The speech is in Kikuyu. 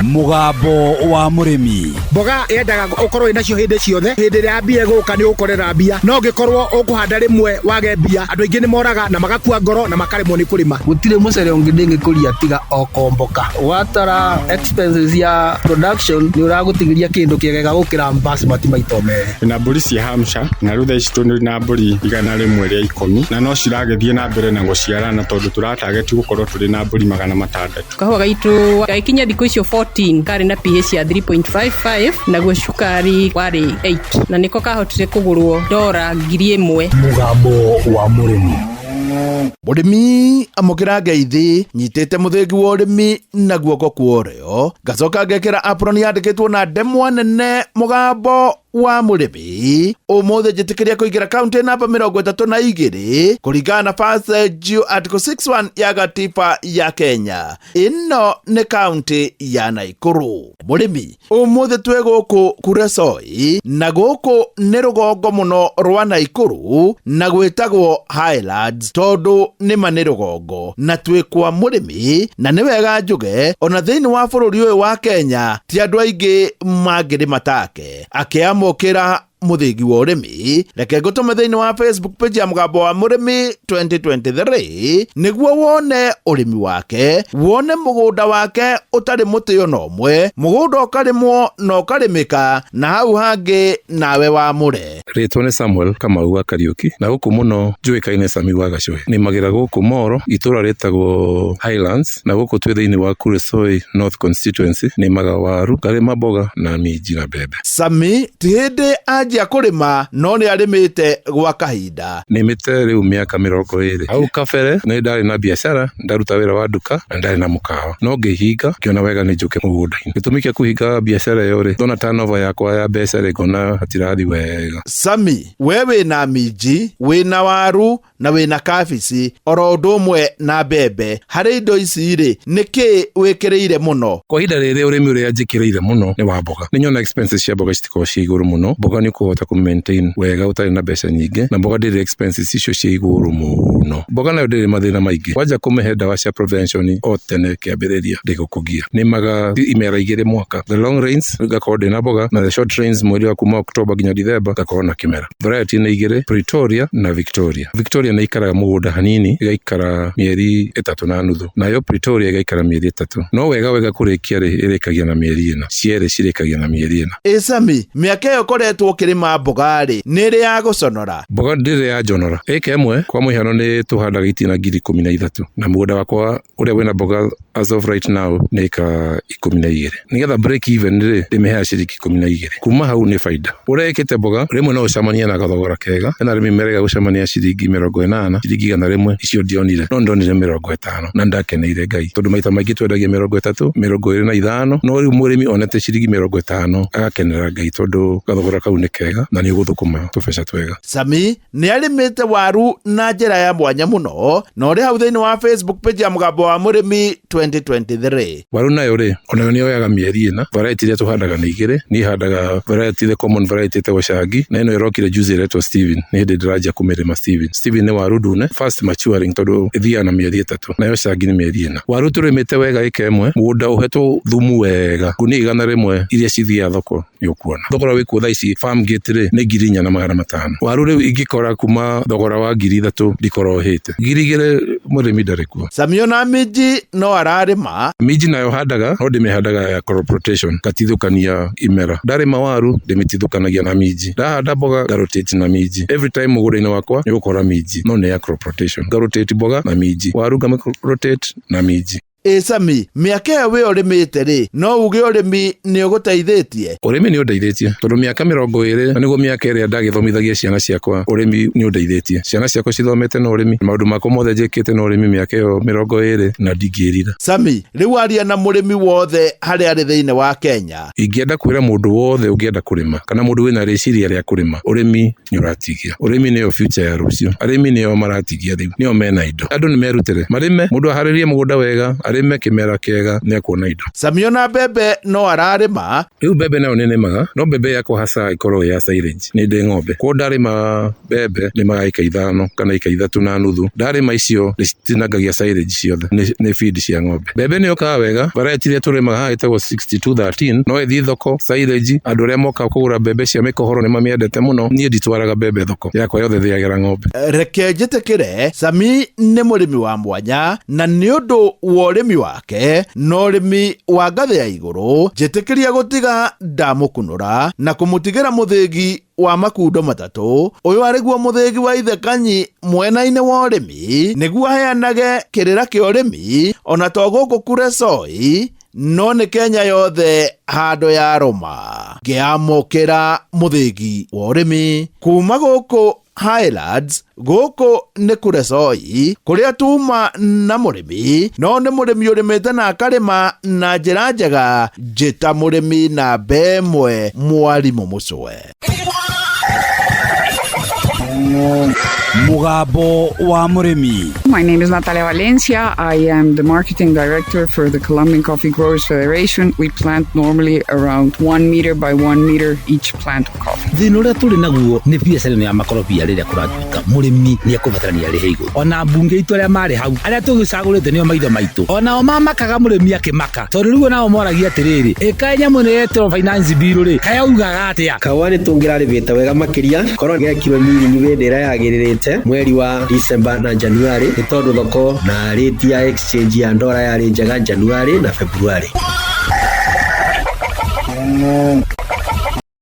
Mũgambo wa mũrĩmi. Mboga yendaga ũkorwo wĩnacio hĩndĩ ciothe. Hĩndĩ ĩrĩa mbia ĩgũka nĩ ũgũkorera mbia, no ũngĩkorwo ũkũhanda rĩmwe wage mbia, andũ aingĩ nĩ moraga na magakua ngoro na makaremwo nĩ kũrĩma. Gũtirĩ mũcere ũngĩ ndĩngĩkũria tiga o komboka. Watara expenses ya production nĩ ũragũtigĩria kĩndũ kĩega gũkĩra basmati maita merĩ. Na mbũri cia Hampshire, na rĩu thaa ici tũrĩ na mbũri 110, na no ciragĩthiĩ na mbere na gũciarana tondũ tũratageti gũkorwo tũrĩ na mbũri 600. Kahũa gaitũ gagĩkinya thikũ icio 14 karĩ na pH ya 3.55, naguo cukari warĩ 8, na nĩko kahotire kũgũrwo dora 1000. Mũgambo wa mũrĩmi. Mũrĩmi amũkĩra ngeithi, nyitĩte mũthĩgi wa ũrĩmi na guoko kwa ũrĩo, ngacoka ngekĩra apron yandĩkĩtwo na ndemwa nene mũgambo wa mũrĩmi. Ũmũthĩ njĩtĩkĩria kũingĩra kaunti namba 32 kũringana na First Geo Article 61 ya gatiba ya Kenya. Ĩno nĩ kaunti ya Naikuru. Mũrĩmi, ũmũthĩ twĩ gũkũ Kuresoi, na gũkũ nĩ rũgongo mũno rwa Naikuru, na gwĩtagwo Highlands tondũ nĩma nĩ rũgongo, na twĩ kwa mũrĩmi, na nĩ wega njuge ona thĩinĩ wa bũrũri ũyũ wa Kenya ti andũ aingĩ mangĩrĩma take. Akĩamũkĩra mũthĩgi wa ũrĩmi, reke ngũtũme thĩinĩ wa Facebook page ya mũgambo wa mũrĩmi 2023 nĩguo wone ũrĩmi wake, wone mũgũnda wake ũtarĩ mũtĩ ona ũmwe, mũgũnda ũkarĩmwo na ũkarĩmĩka, na hau hangĩ nawe wamũre. Rĩtwa nĩ Samuel Kamau wa Kariuki, na gũkũ mũno njũĩkaine Sami wa Gacũhĩ. Nĩmagĩra gũkũ Moro, itũra rĩtagwo Highlands, na gũkũ twĩ thĩinĩ wa Kuresoi North Constituency. Nĩmaga waru, ngarĩma mboga na minji na mbembe. Sami ti hĩndĩ anjia kũrĩma, no nĩ arĩmĩte gwa kahinda. Nĩmĩte rĩu mĩaka 20. Hau kabere nĩ ndarĩ na biacara, ndaruta wĩra wa nduka na ndarĩ na mũkawa, no ngĩhinga ngĩona wega nĩ njũke mũgũnda-inĩ. Gĩtũmi kĩa kũhinga biacara ĩyo rĩ, ndona turnover yakwa ya mbeca rĩ, ngona hatirathi wega. Sami, we wĩna minji, wĩna waru na wĩna kabici oro ũndũ ũmwe na mbembe. Harĩ indo ici rĩ, nĩkĩ wĩkĩrĩire mũno? Kwa ihinda rĩrĩ ũrĩmi ũrĩa njĩkĩrĩire mũno nĩ wa mboga. Nĩ nyona expenses cia mboga citikoragwo ciĩ igũrũ mũno. Mboga nĩ ũkũhota kũ maintain wega ũtarĩ na mbeca nyingĩ, na mboga ndĩrĩ expenses icio ciĩ igũrũ mũno. Mboga nayo ndĩrĩ mathĩna maingĩ. Wanja kũmĩhe ndawa cia prevention o tene kĩambĩrĩria ndĩgũkũgia. Nĩmaga imera igĩrĩ mwaka. The long rains ngakorwo ndĩna mboga, na the short rains mweri wa kuma October nginya December ngakorwo na kĩmera. Variety nĩ igĩrĩ, Pretoria na Victoria. Victoria nĩ ikaraga mũgũnda hanini, ĩgaikara mĩeri 3.5, nayo Pretoria ĩgaikara mĩeri 3. No wega wega kũrĩkia rĩ, ĩrĩkagia na mĩeri 4, cierĩ cirĩkagia na mĩeri 4. Ĩ Sami, mĩaka ĩyo ũkoretwo ũkĩrĩma mboga rĩ, nĩ ĩrĩ ya gũconora? Mboga ndĩrĩ ya njonora. Ĩka ĩmwe kwa mũhiano nĩ tũhandaga itina 13,000, na mũgũnda wakwa ũrĩa wĩna mboga as of right now nĩ ĩka 12. Nĩgetha break even rĩ, ndĩmĩheaga ciringi 12. Kuma hau nĩ baida. Ũrĩa ĩkĩte mboga rĩmwe no ũcemanie na gathogora kega, hena arĩmi merega gũcemania ciringi 80, ciringi 100, icio ndionire, no ndonire 50 na ndakeneire Ngai, tondũ maita maingĩ twendagia 30, 25, no rĩu mũrĩmi onete ciringi 50 agakenera Ngai, tondũ gathogora kau nĩ kega na nĩ ũgũthũkũma tũbeca twega. Sami nĩ arĩmĩte waru na njĩra ya mwanya mũno, na ũrĩ hau thĩinĩ wa Facebook page ya mũgambo wa mũrĩmi 2023. Waru nayo rĩ, onayo nĩ yoyaga mĩeri 4. Variety iria tũhandaga nĩ igĩrĩ. Niĩ handaga variety, the common variety ĩtagwo Shangi, na ĩno ĩrokire juzi ĩretwo Steven. Nĩ hĩndĩ ndĩranjia kũmĩrĩma Steven. Steven nĩ waru ndune, fast maturing, tondũ ĩthiaga na mĩeri 3, nayo Shangi nĩ mĩeri 4. Waru tũrĩmĩte wega ĩka ĩmwe, mũgũnda ũhetwo thumu wega, ngunia 100 iria cithiaga thoko nĩ ũkuona. Thogora wĩ kuo thaa ici farm gate rĩ, nĩ 4,500. Waru rĩu ingĩkora kuma thogora wa 3,000 ndikorwo hĩte. 2,000 mũrĩmi ndarĩ kuo. Sami ona minji no ararĩma. Minji nayo handaga, no ndĩmĩhandaga ya crop rotation, ngatithũkania imera. Ndarĩma waru ndĩmĩtithũkanagia na minji, ndahanda mboga ngarotate na minji. Every time mũgũnda-inĩ wakwa nĩ ũgũkora minji, no nĩ ya crop rotation. Ngarotate mboga na minji, waru ngarotate na minji. Ĩ Sami, mĩaka ĩyo wĩ ũrĩmĩte rĩ, no uge ũrĩmi nĩ ũgũteithĩtie? Ũrĩmi nĩ ũndeithĩtie, tondũ mĩaka 20 na nĩguo mĩaka ĩrĩa ndagĩthomithagia ciana ciakwa, ũrĩmi nĩ ũndeithĩtie. Ciana ciakwa cithomete na ũrĩmi, maũndũ makwa mothe njĩkĩte na ũrĩmi mĩaka ĩyo 20 na ndingĩrira. Sami, rĩu aria na mũrĩmi wothe harĩa arĩ thĩinĩ wa Kenya. Ingĩenda kwĩra mũndũ wothe ũngĩenda kũrĩma, kana mũndũ wĩna rĩciria rĩa kũrĩma, ũrĩmi nĩ ũratigia. Ũrĩmi nĩyo future ya rũciũ. Arĩmi nĩo maratigia rĩu, nĩo mena indo. Andũ nĩ merutĩre, marĩme, mũndũ aharĩrie mũgũnda wega, Arĩme kĩmera kĩega nĩ ekuona indo. Samiona mbembe no ararĩma. Rĩu mbembe nayo nĩ nĩmaga, no mbembe yakwa hasa ĩkoragwo ya silage. Nĩ ndĩ ng'ombe, kwoguo ndarĩma mbembe nĩmaga ĩka 5 kana ĩka 3.5. Ndarĩma icio ndĩcitinangagia silage ciothe, nĩ feed cia ng'ombe. Mbembe nĩ yũkaga wega, variety ĩrĩa tũrĩmaga haha ĩtagwo 6213, no ĩthiĩ thoko silage. Andũ arĩa moka kũgũra mbembe cia mĩkohoro nĩ mamĩendete mũno. Niĩ nditwaraga mbembe thoko, yakwa yothe thĩagĩra ng'ombe. Reke njĩtĩkĩre Sami nĩ mũrĩmi wa mwanya, na nĩ ũndũ wa ũrĩmi wake na ũrĩmi wa ngathĩ ya igũrũ, njĩtĩkĩria gũtiga ndamũkunũra na kũmũtigĩra mũthĩgi wa makundo matatũ. Ũyũ arĩguo mũthĩgi wa ithe Kanyi mwena-inĩ wa ũrĩmi, nĩguo aheanage kĩrĩra kĩa ũrĩmi ona to gũkũ Kuresoi, no nĩ Kenya yothe handũ ya rũma. Ngĩamũkĩra mũthĩgi wa ũrĩmi kuma gũkũ Highlands, gũkũ nĩ Kuresoi, kũrĩa tuma na mũrĩmi, no nĩ mũrĩmi ũrĩmĩte na akarĩma na njĩra njega. Njĩta mũrĩmi namba 1 Mwarimũ Mũcwe. Mugambo wa Mũrĩmi. My name is Natalia Valencia. I am the marketing director for the Colombian Coffee Growers Federation. We plant normally around 1 meter by 1 meter each plant of coffee. Thĩna ũrĩa tũrĩ naguo nĩ biacara ĩno ya makorobia. Rĩrĩa kũratuĩka mũrĩmi nĩ ekũbatarania arĩhe igũrũ, ona mbunge itũ arĩa marĩ hau, arĩa tũgĩcagũrĩte nĩo maitho maitũ, onao mamakaga mũrĩmi akĩmaka, tondũ rĩu onao moragia atĩrĩrĩ, ĩkaĩ nyamũ ĩno yetĩrwo finance bill rĩ, kayaugaga atĩa? Kahũa nĩ tũngĩrarĩmĩte wega makĩria korwo gekirwo mirinyu hĩndĩ ĩrĩa yagĩrĩrĩte mweri wa December na January, nĩ tondũ thoko na rate ya exchange ya ndora yarĩ njega January na February.